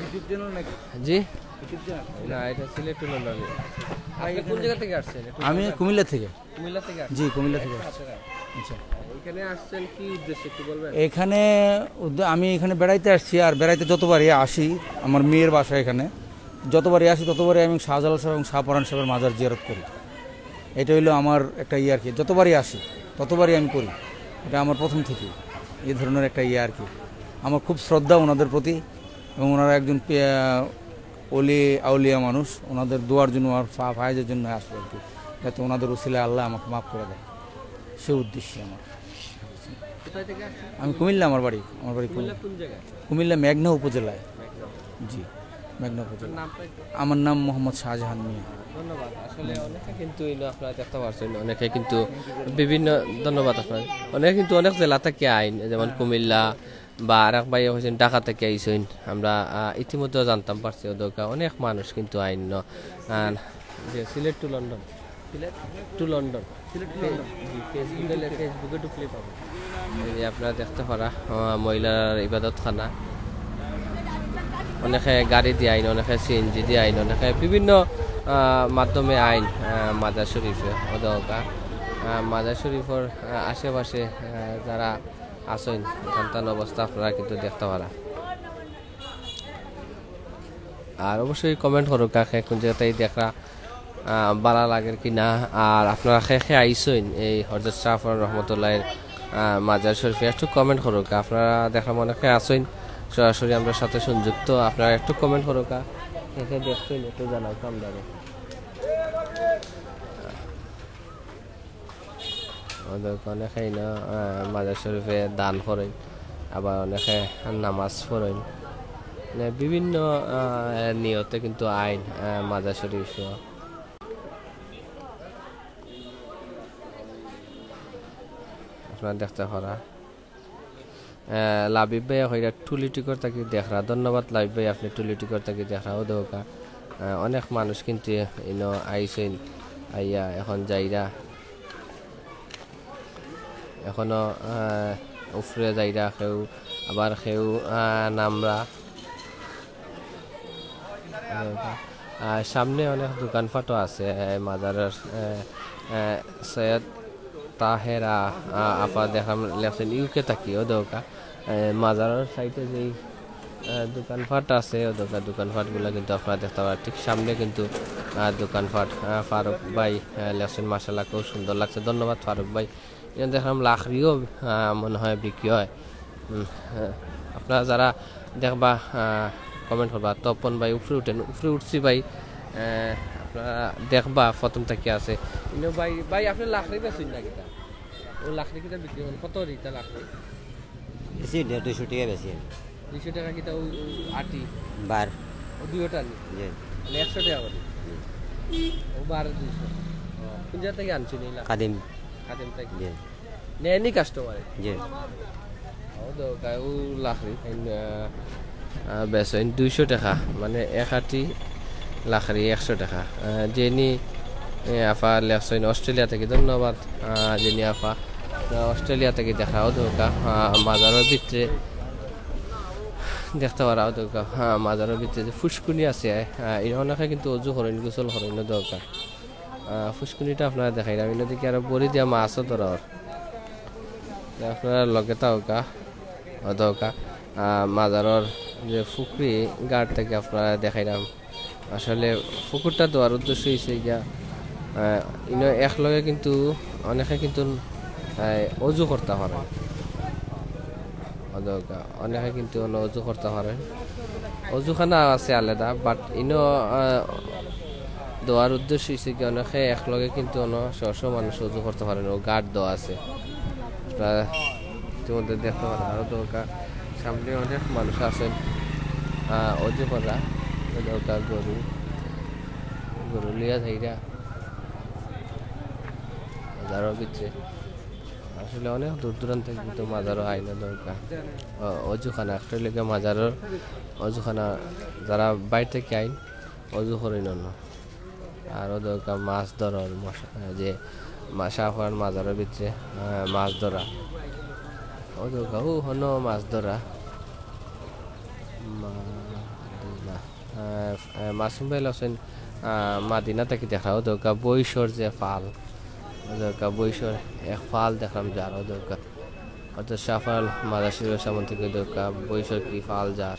YouTube channel নাকি? জি? YouTube channel? না, এটা সিলেট টু লন্ডন। আপনি কোন জায়গা থেকে আসছেন? একটু আমি বলবেন? কুমিল্লা থেকে। কুমিল্লা থেকে আসছেন? জি, কুমিল্লা থেকে আসছি। আচ্ছা। আচ্ছা। এখানে আসছেন কি উদ্দেশ্যে একটু বলবেন? এখানে উদ্দে-, আমি এখানে বেড়াইতে আসছি, আর বেড়াইতে যতবারই আসি, আমার মেয়ের বাসা এখানে, যতবারই আসি ততবারই আমি শাহজালাল সাহেব এবং শাহপরান সাহেবের মাজার জিয়ারত করি। এটা হইলো আমার একটা ইয়ে আর কি, যতবারই আসি ততবারই আমি করি। এটা আমার প্রথম থেকেই এই ধরনের একটা ইয়ে আর কি। আমার খুব শ্রদ্ধা ওনাদের প্রতি, এবং ওনারা একজন পে-, অলি আউলিয়া মানুষ, ওনাদের দোয়ার জন্য আর ফা-, ফায়েজের জন্য আসবো আর কি, যাতে ওনাদের উসিলায় আল্লাহ আমাকে মাফ করে দেয়, সে উদ্দেশ্যে আমার। কোথায় থেকে আসছেন? আমি কুমিল্লা, আমার বাড়ি, আমার বাড়ি কুমিল্লা কুমিল্লা। কোন জায়গায়? কুমিল্লা মেঘনা উপজেলায়। মেঘনা। জি, মেঘনা উপজেলা। আপনার নামটা একটু? আমার নাম মোহাম্মদ শাহজাহান মিয়া। ধন্যবাদ। আসলে অনেকে কিন্তু ইনো আপনারা দেখতে পাচ্ছেন, অনেকে কিন্তু বিভিন্ন, ধন্যবাদ আপনার, অনেকে কিন্তু অনেক জেলা থেকে আইন, যেমন কুমিল্লা, বা আরেক ভাই কইছেন ঢাকা থেকে আইছইন। আমরা, আহ, ইতিমধ্যে জানতাম পারছি, অউ দেউক্কা অনেক মানুষ কিন্তু আইন ন, আহ, যে Sylhet to London, Sylhet to London, Sylhet to London. জি, Facebook-এ লে-, Facebook-এ ঢুকলে পাবো। এই যে আপনারা দেখতে পারা, আহ, মহিলার ইবাদতখানা, অনেকে গাড়ি দিয়া আইন, অনেকে সিএনজি দিয়া আইন, অনেকে বিভিন্ন, আহ, মাধ্যমে আইন, আহ, মাজার শরীফে, অউ দেউক্কা, আহ, মাজার শরীফর, আহ, আশেপাশে, আহ, যারা আছইন, তান তান অবস্থা আপনারা কিন্তু দেখতে পারা। আর অবশ্যই কমেন্ট করুক্কা, কে কোন জায়গাতেই দেখরা, আহ, ভালা লাগের কি না। আর আপনারা কে কে আইছইন এই হজরত শাহপরান রহমতুল্লাহর, আহ, মাজার শরীফে, একটু কমেন্ট করুক্কা। আপনারা দেখলাম অনেকে আছইন সরাসরি আমরার সাথে সংযুক্ত, আপনারা একটু কমেন্ট করুক্কা, কে কে দেখছইন একটু জানাউক্কা আমরারে। অউ দেউক্কা অনেকে ইনো, আহ, মাজার শরীফে দান করইন, আবার অনেকে নামাজ পড়ইন, মানে বিভিন্ন, আহ, নিয়তে কিন্তু আইন, আহ, মাজার শরীফ। আপনারা দেখতে পারা। আহ, লাবিব ভাই কইরা টুলিটিকর থাকি দেখরা। ধন্যবাদ লাবিব ভাই, আপনি টুলিটিকর থাকি দেখরা। অউ দেউক্কা, আহ, অনেক মানুষ কিন্তু ইনো আইছইন, আইয়া এখন যাইরা, এখনো, আহ, উপরে যাইরা কেউ, আবার কেউ, আহ, নামরা। আর সামনে অনেক দোকানপাটও আছে, এ, মাজারর, এ, এ, সৈয়দ তাহেরা, আ, আপা দেখলাম লেখছইন ইউকে থাকি, অউ দেউক্কা। এ, মাজারর সাইডে যেই, এ, দোকানপাট আছে, অউ দোকা-, দোকানপাটগুলা কিন্তু আপনারা দেখতা পাররা। ঠিক সামনে কিন্তু, আ, দোকানপাট, আ, ফারুক ভাই, আ, লেখছইন মাশাআল্লাহ, খুব সুন্দর লাগছে। ধন্যবাদ ফারুক ভাই। ইনো দেখরাম লাখড়িও, আ, মনে হয় বিক্রি হয়। হুম, আ, আপনারা যারা দেখবা, আ, comment করবা, তপন ভাই উপরে উঠেন, উপরে উঠছি ভাই। আ, আপনারা দেখবা প্রথম থাকি আছে। ইনো ভাই, ভাই আপনে লাখড়ি বেচইন না কিতা? অউ লাখড়ি কিতা বিক্রি অর, কত করি ইতা লাখড়ি? বেশি না, দুইশো টেকা বেশি। দুইশো টেকা কিতা অউ, অউ আটি? বার। অউ দুইওটা নি? জি। মানে একশো টেকা করি? জি। অউ বার দুইশো। অ, কুন জাগা থাকি আনছইন ইলা? খাদিম। খাদিম থাকি? জি। নেয়নি customer এ? জি। অউ দেখউক্কা, অউ লাখড়ি, ইন, আ, আ, বেচইন দুইশো টেকা, মানে এক আটি লাখড়ি একশো টেকা। আ, যেনি, এ, আফা লেখছইন অস্ট্রেলিয়া থাকি, ধন্যবাদ। আ, যেনি আফা, আ, অস্ট্রেলিয়া থাকি দেখরা, অউ দেখউক্কা, আ, মাজারর ভিতরে দেখতা পাররা, অউ দেখউক্কা, আ, মাজারর ভিতরে যে ফুসকুনি আছে, আ, ইনো অনেকে কিন্তু অজু করইন, গোসল করইন, অউ দেখউক্কা। আ, ফুসকুনিটা আপনারে দেখাইরাম, ইনো দেখি আরো বড়ি দিয়া মাছও ধরা অর। তে আপনারা লগে থাকউক্কা, অউ দেখউক্কা, আ, মাজারর যে ফুকরি ঘাট থাকি আপনারে দেখাইরাম। আসলে ফুকুরটা দেওয়ার উদ্দেশ্য অইছে গিয়া, আ, ইনো একলগে কিন্তু অনেকে কিন্তু, আ, অজু করতা পারে। অউ দেখউক্কা, অনেকে কিন্তু অনো অজু করতা পারে। অজুখানা আছে আলাদা, but ইনো, আ, দেওয়ার উদ্দেশ্য অইছে কি, অনেকে একলগে কিন্তু অনো শ শ মানুষ অজু করতা পারে, অউ ঘাট দেওয়া আছে। আপনারা ইতিমধ্যে দেখতা পাররা, আরো দেখউক্কা সামনে অনেক মানুষ আছইন, আ, অজু কররা। অউ দেখউক্কা গরু, গরু লইয়া যাইরা মাজারর ভিতরে। আসলে অনেক দূর দূরান্ত থাকি কিন্তু মাজারো আইন, অউ দেখউক্কা। অ-, অজুখানা, একটা অইলো গিয়া মাজারর অজুখানা, যারা বাইর থাকি আইন, অজু করইন অনো। আর অউ দেখউক্কা মাছ ধরার মশা-, যে মা-, শাহপরান মাজারর ভিতরে, আহ, মাছ ধরা। অউ দেখউক্কা, অউ হনো মাছ ধরা। মা-, আহ, আহ, মাসুম ভাই লেখছইন, আহ, মাদিনা থাকি দেখরা, অউ দেখউক্কা বইসর যে ফাল, অউ দেখউক্কা বইসর এক ফাল দেখরাম যার, অউ দেখউক্কা। অর্থাৎ শাহপরান মাজার শরীফর সামনে থাকি অউ দেখউক্কা বইসর কি ফাল যার।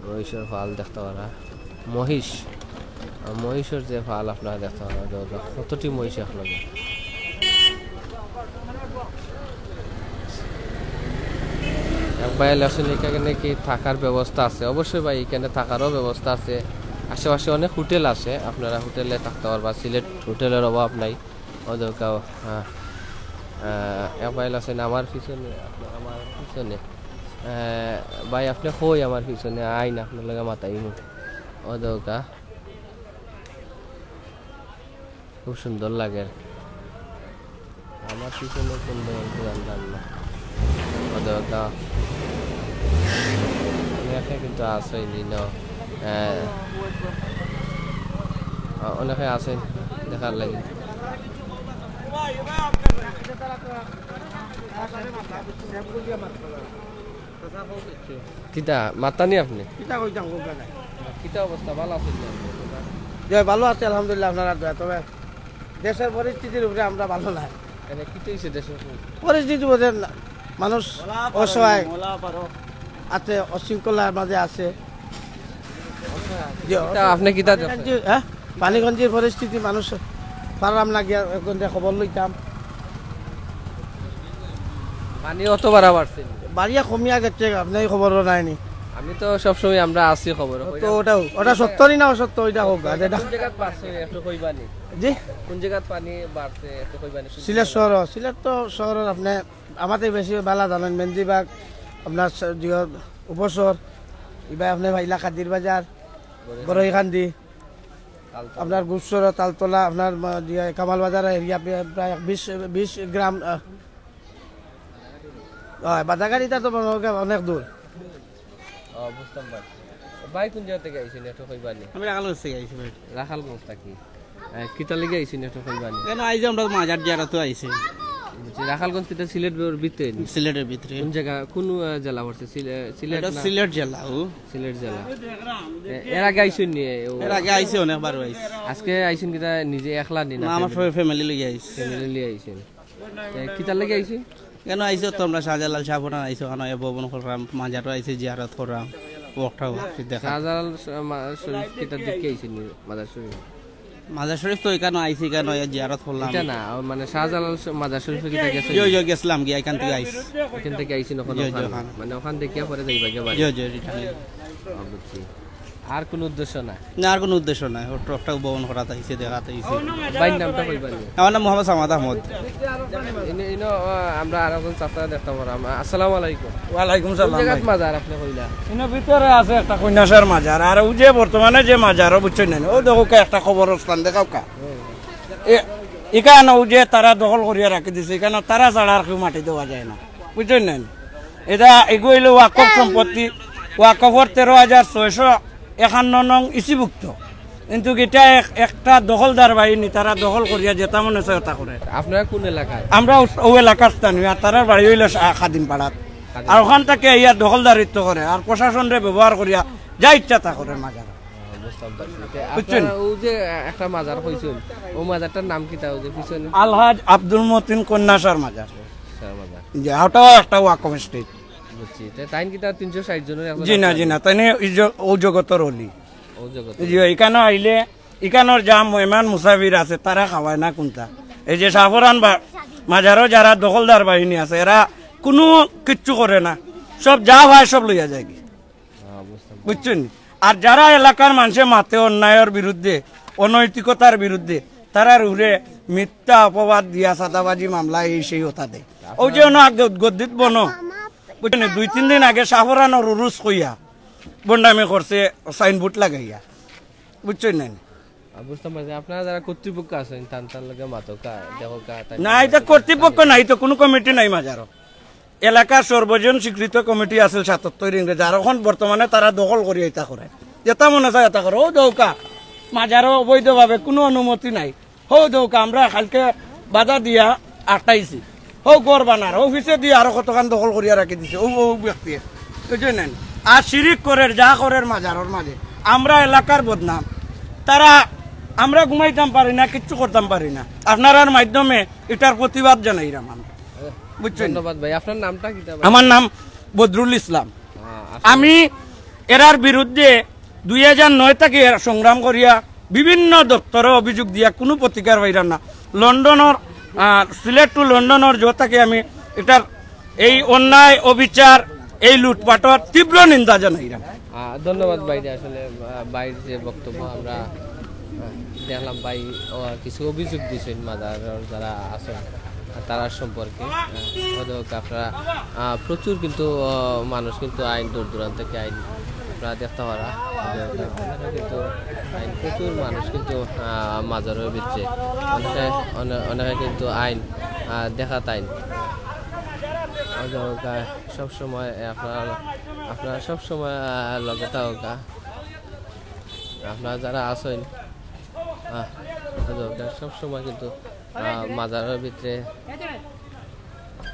মহিষর ফাল দেখতা পাররা। মহিষ, আহ, মহিষর যে ফাল আপনারা দেখতা পাররা, অউ দেখউক্কা, কতটি মহিষ একলগে। এক ভাইয়ে লেখছইন, ইখানে কি থাকার ব্যবস্থা আছে? অবশ্যই ভাই, ইখানে থাকারও ব্যবস্থা আছে। আশেপাশে অনেক হোটেল আছে, আপনারা হোটেলে থাকতা পারবা। সিলেট হোটেলর অভাব নাই। অউ দেখউক্কা, আহ, আহ, এক ভাই আছইন আমার পিছনে, আপনা-, আমার পিছনে। আহ, ভাই, আপনে কই আমার পিছনে? আইন, আপনার লগে মাতাইমু। অউ দেখউক্কা। খুব সুন্দর লাগের। আমার পিছনে কুন দল জানতাম না। অউ দেখউক্কা। অনেকে কিন্তু আছইন ইনো। আহ, অনেকে আছইন দেখার লাগি। কিতা, মাতরা নি আপনে? কিতা কইতাম, কউক্কা না। কিতা অবস্থা, ভালা আছইন নি? জি, ভালা আছি, আলহামদুলিল্লাহ, আপনারার দোয়ায়। তবে দেশের পরিস্থিতির উপরে আমরা ভালা না। মানে, কিতা অইছে দেশের পরি- পরিস্থিতি বুঝেন না, মানুষ অসহায়, আতে অশৃঙ্খলার মাঝে আছে। জি, কিতা, আপনে কিতা দেখরা? পানিগঞ্জি, হ্যাঁ? পানিগঞ্জির পরিস্থিতি, মানুষ পাররাম না গিয়া, একজনরে খবর লইতাম। পানি অত বাড়া বাড়ছে নি? বাড়িয়া কমিয়া গেছে, আপনে এই খবরও নাইনি। আমি তো সবসময় আমরা আছি খবর। তো ওটাও, ওটা সত্য নি না অসত্য, ওইটা হোক, আর এটা কোন জাগাত বাড়ছে একটু কইবা নি? জি? কোন জাগাত পানি বাড়ছে একটু কইবা নি? সিলেট শহর, সিলেট তো শহর আপনে আমাতে বেশি ভালা জানইন, মেন্দিবাগ, আপনার স-, জিও-, উপশহর, ইবা আপনে ভাইলা কাদির বাজার, বড়াইকান্দি, আপনার গুজসরা, তালতলা, আপনার মা-, জিয়া কামাল বাজার এরিয়া প্রায়, প্রায় বিশ, বিশ গ্রাম, আহ, হয়, বাদাগাড়িটা তো মনে হয় অনেক দূর। ও, বুঝতাম ভাই। ভাই, কোন জাগা থাকি আইছইন, একটু কইবা নি? আমি রাখালগঞ্জ থাকি আইছি ভাই। রাখালগঞ্জ থাকি। এ, কিতার লাগি আইছইন, একটু কইবা নি? কেনে আইছি, আমরা মাজার জিয়ারতো আইছি। বুঝছি, রাখালগঞ্জ কিতা সিলেটর ভিতরে নি? সিলেটর ভিতরে। কোন জাগা, কোন, আহ, জেলা পড়ছে? সিলে-, সিলেট এটা না? সিলেট জেলা, ও। সিলেট জেলা। এ, এর আগে আইছইন নি? ও। এর আগে আইছি, অনেকবার আইছি। আজকে আইছইন কিতা নিজে একলা নি না না, আমার family? ফ্যা-, family লইয়া আইছি। Family লইয়া আইছইন। এ, কিতার লাগি আইছি? কেন আইছো তো? আমরা শাহজালাল শাহপরান আইছো, কেন এ ভবন করলাম, মাজারও আইছি, জিয়ারত করলাম, ওয়াকটা ওয়াক দেখা। শাহজালাল শ-, মা-, শরীফ কিতার দেখি আইছি নি, মাজার শরীফ? মাজার শরীফ তো এখানে আইছি, কেন এ জিয়ারত করলাম। এটা না, ও মানে শাহজালাল শ-, মাজার শরীফে কিতা গেছে? ইয়ো, ইয়ো, গেছিলাম গিয়া, এখান থেকে আইছি। এখান থেকে আইছি, ওখানে ইয়ো, ইয়ো, ওখানে। ওখানে। মানে ওখান দেখিয়া পরে যাইবা গিয়া বাড়ি? ইয়ো, ইয়ো, return। ও, বুঝছি। আর কোনো উদ্দেশ্য নাই? না, আর কোনো উদ্দেশ্য নাই। ও ট্রকটা ভবন করাত আইছে, দেখাত আইছে। ভাইর নামটা কইবা নি? আমার নাম মোহাম্মদ সামাদ আহমদ। ইনো, ইনো, আহ, আমরা আর একজন চাচা দেখতাম পারলাম। আসসালামু আলাইকুম। ওয়ালাইকুম কোন সালাম জাগাত ভাই। মাজার আপনি কইলা? ইনো ভিতরে আছে একটা কন্যাসার মাজার। আর ও যে বর্তমানে যে মাজারও বুঝছেন না, ও দেখো কা একটা কবরস্থান দেখাও কা। এ, এখানে ও যে তারা দখল করিয়া রাখি দিছে, এখানে তারা ছাড়া আর কেউ মাটি দেওয়া যায় না, বুঝছেন না? এটা এগু হইল ওয়াকফ সম্পত্তি, ওয়াকফর তেরো হাজার ছয়শো একান্ন নং ইসিভুক্ত। কিন্তু এটা এক-, একটা দখলদার বাহিনী, তারা দখল করিয়া যেটা মনে চায় ওটা করে। আপনারা কোন এলাকার? আমরা ও-, ও এলাকার স্থানীয়, আর তারার বাড়ি হইল সা-, খাদিম পাড়াত। খাদিম। আর ওখান থেকে ইয়া দখলদারিত্ব করে, আর প্রশাসনরে ব্যবহার করিয়া যা ইচ্ছা তা করে মাজার। বুঝতাম পারছি। তে বুঝছেন? আপনারা ও যে একটা মাজার কইছেন, ও মাজারটার নাম কিতা? ও যে পিছনে? আলহাজ আব্দুল মতিন কন্যাসার মাজার। সার মাজার। যে ওটাও একটা ওয়াকফ এস্টেট। বুঝছি। তে তাইন কিতা তিনশো ষাট জনের একজন জি না, আপনারা? জি না, তাই নিয়ে এই জ-, ও জগতর অলি। ও জগতর। জি, এখানে আইলে, এখানোর যা মেহমান মুসাফির আছে, তারা খাওয়ায় না কোনটা। এই যে শাহপরান বা-, মাজারও যারা দখলদার বাহিনী আছে, এরা কোনো কিচ্ছু করে না, সব যা হয় সব লইয়া যায় কি। হ্যাঁ, বুঝতে পারছি। বুঝছেন? আর যারা এলাকার মানুষে মাতে অন্যায়ের বিরুদ্ধে, অনৈতিকতার বিরুদ্ধে, তারার উপরে মিথ্যা অপবাদ দিয়া চাঁদাবাজি মামলা এই সেই হতা দেয়। ও যে অন্য আগে গদ্দিত বনো, বুঝছেন? দুই তিন দিন আগে শাহপরানোর উরুস কইয়া বন্ডামি করছে, সাইনবোর্ড লাগাইয়া, বুঝছেন না? আহ, বুঝতাম পারছি। আপনারা যারা কর্তৃপক্ষ আছেন, তান তার লগে মাতোকা, দেখোকা, তাই না, এটা কর্তৃপক্ষ নাই তো, কোনো কমিটি নাই মাজারও। এলাকার সর্বজন স্বীকৃত কমিটি আছিল সাতাত্তর ইংরেজ, আর এখন বর্তমানে তারা দখল করি এটা করে, যেটা মনে চায় এটা করে। ও দৌকা মাজারও অবৈধভাবে কোনো অনুমতি নাই। হো দৌকা আমরা কালকে বাধা দিয়া আটকাইছি। হো ঘর বানার, হো পিছে দিয়ে আরো কতখান দখল করিয়া রাখি দিছে। ও, ও ব্যক্তি, বুঝছেন না? আর শিরিক করের, যা করের মাজারর মাঝে, আমরা এলাকার বদনাম। তারা, আমরা ঘুমাইতাম পারি না, কিচ্ছু করতাম পারি না। আপনারার মাধ্যমে এটার প্রতিবাদ জানাইলাম আমরা। বুঝছেন? ধন্যবাদ ভাই। আপনার নামটা কিতা ভাই? আমার নাম বদরুল ইসলাম। আহ, আসলে আমি এরার বিরুদ্ধে দুই হাজার নয় থেকে এরা সংগ্রাম করিয়া বিভিন্ন দপ্তরে অভিযোগ দিয়া কোনো প্রতিকার পাইলাম না। লন্ডনর, আহ, সিলেট টু লন্ডনর জো থাকি আমি এটার এই অন্যায়, অবিচার, এই লুটপাটর তীব্র নিন্দা জানাইলাম। আহ, ধন্যবাদ ভাই, যে আসলে, আহ, ভাইর যে বক্তব্য আমরা, আহ, দেখলাম ভাই, ও, কিছু অভিযোগ দিছেন মাজারর যারা আছেন, আহ, তারার সম্পর্কে। আহ, হয়তো আপনারা, আহ, প্রচুর কিন্তু, আহ, মানুষ কিন্তু আইন দূর দূরান্ত থেকে আইন আপনারা দেখতে পারা। কিন্তু আইন প্রচুর মানুষ কিন্তু, আহ, মাজারর ভিতরে অনেকে, অনে-, অনেকে কিন্তু আইন, আহ, দেখাত আইন। হয়তো সব সময়, এ, আপনারা, আপনারা সব সময়, আহ, লগে থাকোকা। আপনারা যারা আছেন, আহ, সব সময় কিন্তু, আহ, মাজারর ভিতরে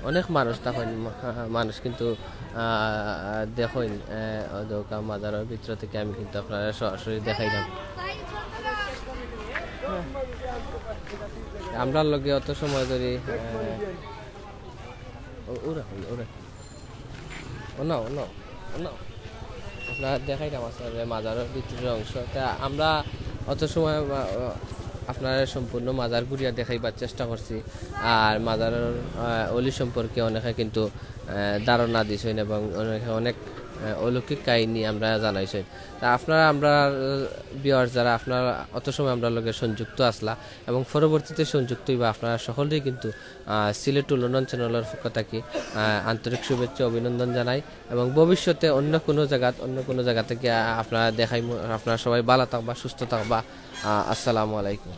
অনেক মানুষ তখন, মা-, মানুষ কিন্তু, আহ, দেখইন, আহ, দৌকা মাজারর ভিতর থেকে আমি কিন্তু আপনারা সরাসরি দেখাইলাম। আমরার লগে অত সময় ধরি, আহ, ও, ওরা কই, ওরা কই? ও না, ও না, ও না। আপনারা দেখাইলাম আসলে মাজারর ভিতরের অংশ। তা আমরা অত সময়, আহ, আপনারা সম্পূর্ণ মাজার ঘুরিয়া দেখাইবার চেষ্টা করছি। আর মাজারর, আহ, অলি সম্পর্কে অনেকে কিন্তু, আহ, ধারণা দিছেন এবং অনেকে অনেক, আহ, অলৌকিক কাহিনী আমরা জানাইছেন। তা আপনারা, আমরা, আহ, viewers যারা আপনারা অত সময় আমরার লগে সংযুক্ত আছলা এবং পরবর্তীতে সংযুক্ত হইবা, আপনারা সকলেই কিন্তু আহ, সিলেট টু লন্ডন চ্যানেলর পক্ষ থাকি, আহ, আন্তরিক শুভেচ্ছা অভিনন্দন জানাই এবং ভবিষ্যতে অন্য কোনো জাগাত, অন্য কোনো জাগা থেকে, আহ, আপনারা দেখাইমু। আপনারা সবাই ভালা থাকবা, সুস্থ থাকবা। আহ, আসসালামু আলাইকুম।